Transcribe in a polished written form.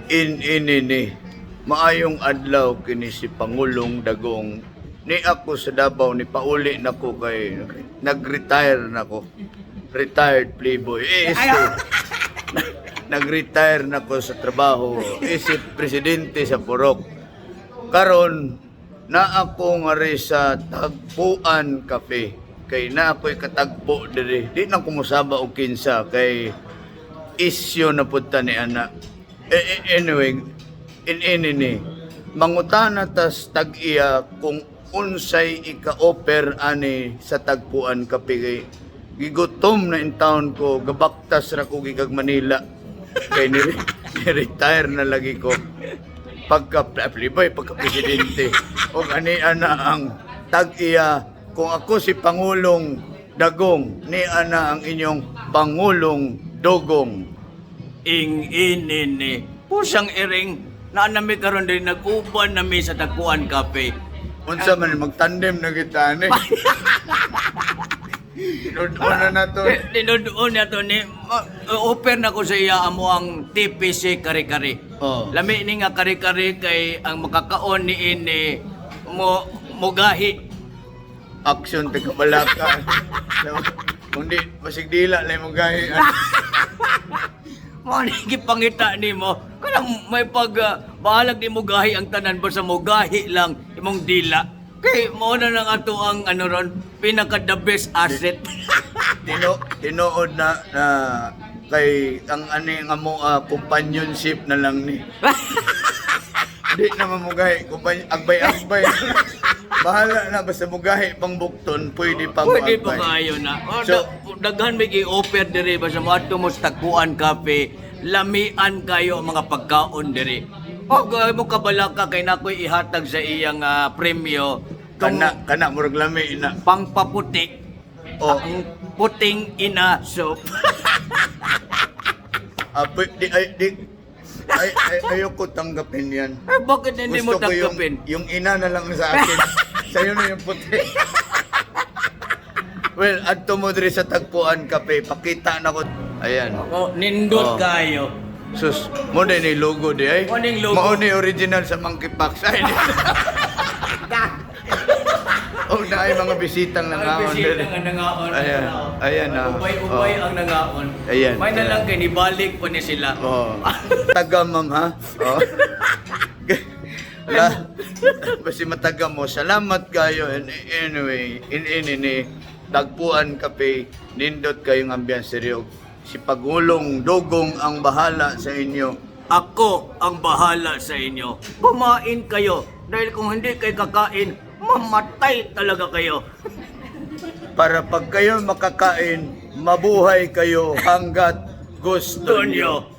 In inini, maayong adlaw, kini si Pangulong Dagong. Ni ako sa Davao ni pauli nako kay nag-retire nako. Retired playboy. Eh, este, nag-retire nako sa trabaho isip presidente sa Purok. Karon na ako nga rin sa Tagpuan Cafe kay na ako'y katagpo diri. Di na kumusaba og kinsa kay isyo na pud ta ni ana. Eh, eh, anyway, in ini mangutana tas tag-iya kung unsay ika-offer ani sa Tagpuan Cafe kay gigutom na in town ko, gabaktas ra ko gikag Manila kay ni retire na lagi ko pagka playboy, pagka presidente. O ani ana ang tag-iya. Kung ako si Pangulong Dagong, ni ana ang inyong Pangulong Dogong. Ing inini. Pusang iring na nami karon din, nag-uban nami sa Tagpuan Cafe. Unsa man, magtandem na kita ani? Tinud na nato. Eh, tinud-on na to ni offer na ko sa iya amo ang TPC kare-kare. Oh. Lami ni nga kare-kare kay ang makakaon ni ini mo mugahi. Action te kabalaka. Kung di basig dila lang mo gahi. Mo ni gipangita nimo. Kanang may pag bahalag di mo gahi ang tanan, basta mo gahi lang imong dila. Kay mo na nang ato ang ano ron, pinaka the best asset. Tinuod na na kay ang ani nga mo companionship na lang ni. Di na mamugahi, agbay-agbay. Bahala na basta mugahi pang bukton, pwede pa mo Pwede pa agbay. kayo na. Oh, So, daghan may gi-offer diri basta moadto mo sa Tagpuan Cafe, lamian kayo ang mga pagkaon diri. O mo kabalaka kay nakoy ihatag sa iyang premyo tong Kana kana murag lami ina. pangpaputi. Oh. Ang puting ina soup. Ah, di ay di ay, ay ayoko tanggapin yan. Eh, bakit hindi mo Gusto ko yung, tanggapin? yung ina na lang sa akin. Sa'yo na yung puti. Well, adto mo diri sa Tagpuan Cafe. Pakita na ko. Ayan. Oh, nindot Oh. kayo. Sus, mo din ni logo di ay. Mo ning logo. Mao ni original sa monkeypox. Ay. Oh, na ay mga bisitang Ang nangaon bisita diri. nga nangaon. Ayan. Ayan na. Ubay-ubay Oh. ang nangaon. Ayan. May na Ayan. lang kay nibalik pa ni sila. Oh. Taga, ma'am, ha? Oh. La, basta mataga mo. Salamat kayo. And anyway, in in Tagpuan Cafe, nindot kayong ambiyanse riyo. Si Pagulong Dugong ang bahala sa inyo. Ako ang bahala sa inyo. Kumain kayo. Dahil kung hindi kayo kakain, mamatay talaga kayo. Para pag kayo makakain, mabuhay kayo hanggat gusto Tonyo. nyo.